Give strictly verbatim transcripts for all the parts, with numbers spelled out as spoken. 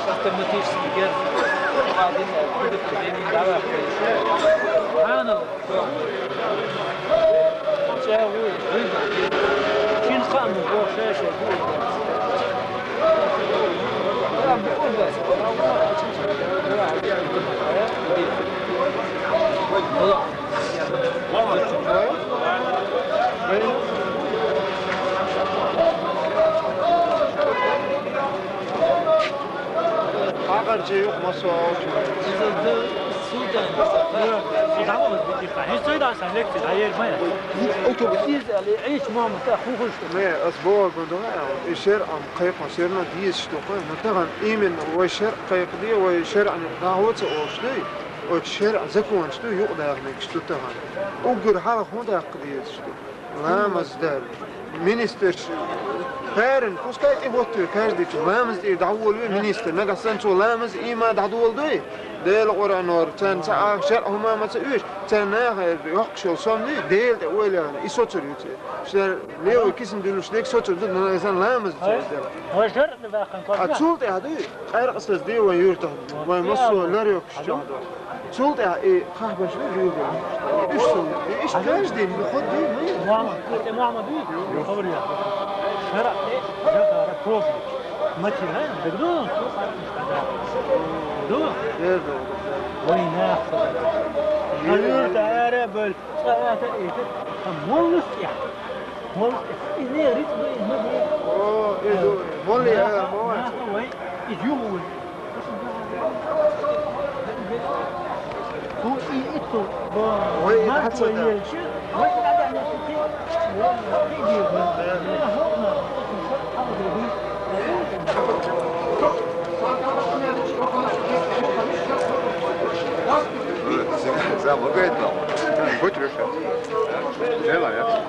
Автоматически герз. Хьанал. Шин хаам бохуш шу. Хьакъарче юкъ масо алчу. Иза да судан. Давамыз битиха. Хин сой да сан лекция да ер мая. Окей. Иза ли ич мама та хухуш. Не, ас богун да. И шер ам кайхо шерна диес штука. Но таган именно вай шер кайхди, вай шер ам дагваца олшди. О шер закончту юкъ дагнек шту таган. Угур хала хун дакъ диес шту. Ламаз дар. Министр ш-, парень, пускай тӀе хӀоттаве каждый чу. Ламаз тӀе дӀаволаве министр. Нагахь санна цо ламаз, ийман дӀадоладой. Дела Къуръанор, царна ца а, шаръ хӀума ма ца уьш, царна наха йоккхуш йолу сом ди, Дела тӀе ойла яхна, и соцур ю церан. Шер левый кисам дуьллуш дерг соцур ду, нагахь санна ламаз ца уьш дела. А цул тӀаьхьа дуй, къаьркъа саз де вайн юьртахь, вайн массо а лар йоккхуш чохь ду. Цул тӀаьхьа и хахбаш ву дуьйла. Уьш сон, и иштта каждый день выходит, мы. Мама, это мама дуй? Говорю я. Шара, э, я говорю, просто. Матина, да кто? Да. Война. Аюр да арабель. Моллус я. Моллус я. Изне рит бы, изне бы. О, иду. Молли, э, молли. Нахуй, изюм. Ой, это отсюда. Забыл, говорит, мама. Будь Лёша. Делай, а?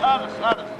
Anas, Anas.